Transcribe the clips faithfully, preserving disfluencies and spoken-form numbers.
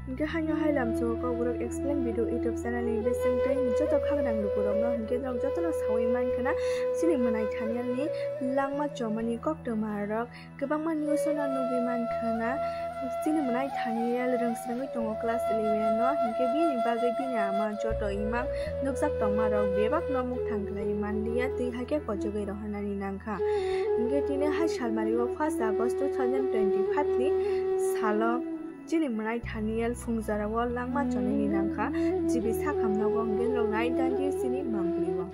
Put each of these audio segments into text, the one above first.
Hinkhe haino hai lamsogo Kokborok Explain Video YouTube channel ni bisingtwi joto khagrang lukurokno hinkhe norok jotono sawi mankha na chini mwnai Thaniel ni langma chomani koktwma rok. Kwbangma news-o no nugwi mankha na, chini mwnai Thaniel rwngsrwngwi tongo class eleven-o, hinkhe bini bagwi bini ama joto imang nukjak tongmarok bebakno mukthang khlaiwi manliya, twi hai khe kochogwi rohornani nangkha. Hinkhe tini hai salmario first August two thousand twenty-five ni salo chini mwnai Thaniel phungjora-o langma chonini nangkha, G B sakhamnogo hinkhe norok nai dandi chini mangpili-o.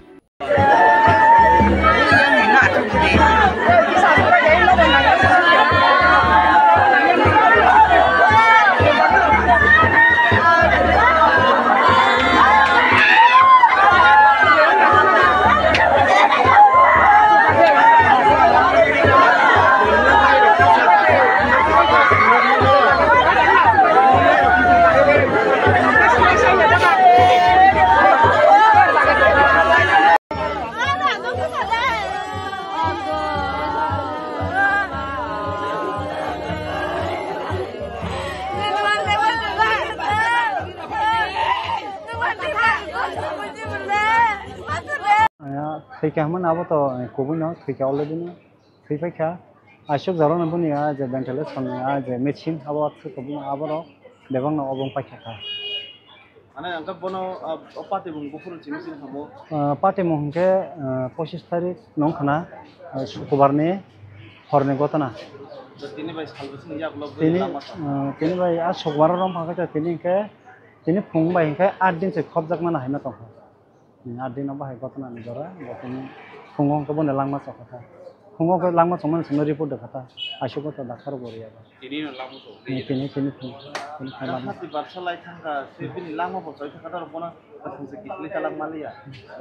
Thwikha hwnmano abo to, eh, kubui no thwikha already no. Thwi paikha, aswk jorano boni a je ventilation ni a je machine abo aswk kwbangma aborok bebakno obo wng paikha kha. Mane hwnkhe bono, ah, o patimung buphuru chini sini thango. Ah, patimung hwnkhe, ah, pochis tarik no wngkha na, ah, sukubar ni hor ni gotona. Tini bai sal bwswk ni yagulo bwrwi tini, lama tong. Ah, tini bai a sukubar o romkha khe tini hwnkhe, tini phung bai hwnkhe aat din se khopjakmano haino tongkha. Hmm, aat din o bahai gotona ni jora, bo tini phungo hwnkhe bono langma chokha kha. Phungo hwnkhe langma chongmani chwngno report rwkha ta, aisuk gotho doctor bo rwya ba. Tini no langma chok. Hmm, tini, tini phung, tini phung langma. Hati barsa lai thangkha, se bini langma bo choi thangkha, taro bono thangse kiphilwi talak maliya.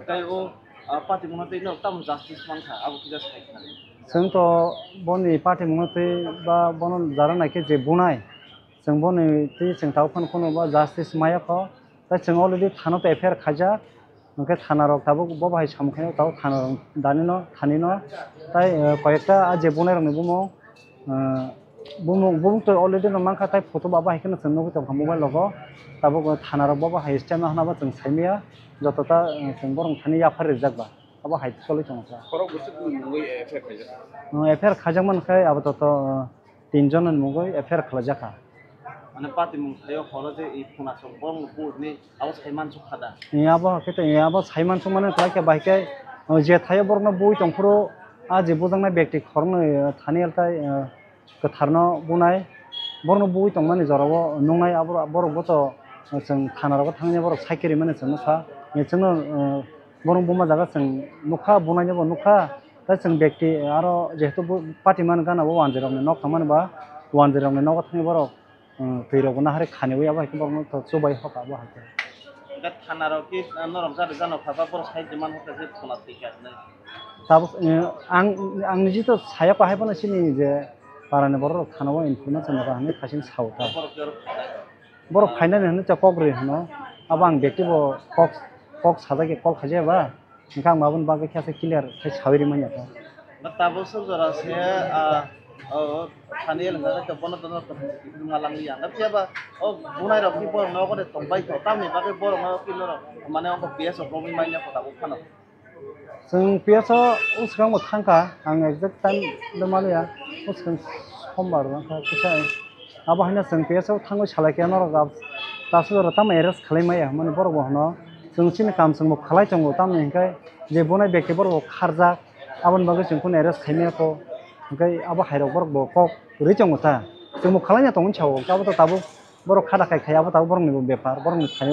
Tei o, ah, patimungno tei no tamo justice mankha, abo kisa sai kha. Chwng to boni patimungno tei ba bono jara naikhe je bunai, chwng boni tei chwng tabuk phano kheno ba justice maya kho. Tei chwng already thana to F I R khaijak. Hwnkhe thana rok tabuk bo bahai samung khe tabuk thana rok dani no thani no. Tai, eh, koyekta a je bunai rok ni bumung, eh, bumung, bumung to already no mankha, tai photo ba bahai kheno chwng nugwi tongkha mobile rogo. Tabuk thana rok bo bahai step no hwnba chwng saimaya. Joto ta, eh, chwng borok thani yaphar rijak ba abo hai cholwi tongkha. Borok bwswk ni mungwi F I R khaijak? Eh, F I R khaijak mankhe abo to, to, eh, tin jon ni mungwi F I R khlaijak kha. Mane patimung thaio horo je i phunasok borokno buhorni abo sai mansuk kha da? Ni abo hakhe to, ni abo sai mansuk mani khlai khe bai khe, o je thaio borokno bui tongphuru a je bujaknai bekti khoroknwi, o, thani altai, o, kwtharno bunai borokno bui tongmani jorao nungnai abo borok bo to, o, chwng thana rogo thangwi borok sai khe rimani chwng nukha. Ni chwngno, o, borok buma jaga chwng nukha, bunaino bo nukha. Tei chwng bekti aro jehetu bo party man gana bo wanjwi rokni nok tangmani ba wanjwi rokni nogo thangwi borok, um, twi rokbo nahari khaniwi abo hai khe borokno to chubai hoka abo hai khe. Hwnkhe thana rok ki norok jani jano kha ba borok sai je man hoka je phola thwi kha hinwi. Tabuk, eh, ang, ang niji to saya ko hai phano chini je parani borok rok thana o information rwkha hinwi khaching sao ta. Borok ki oro khanai? Borok phainani hwnwi to kok rwi hwno. Abo ang bekti bo kok, kok sajagwi call khaijaya ba. Hwnkhe ang aboni bagwi khe asa clear khe sawi rimanya kha. Ba tabuk swk jora se, ah, o, thani el hwnkhe bono dono tongma langliya. Hwnkhe phiya ba o bunai rok ki borok nogo de tongbai kho. Tamni bagwi borok no ki norok mane ongkho P S rok romwi manya kho tabuk phano. Chwng P S o swkang bo thangkha, ang exact time do maliya, o swkang sombar wngkha kisa. Abo haino chwng P S o thangwi salai khe norok tab-, tabsa jora tamo arrest khlai maya hwnmani borok bo hwno. Chwng chini kam chwng bo khlai tongo, tamni hinkhe je bunai bekti borok bo kharjak, aboni bagwi chwng kheno arrest khai maya kho. Hinkhe abo hai rok borok bo kok rwi tongo ta. Chwng bo khlai na tongo sao, abo to tabuk borok khada khai khai, abo tabuk borok ni bo bepar, borok ni thani.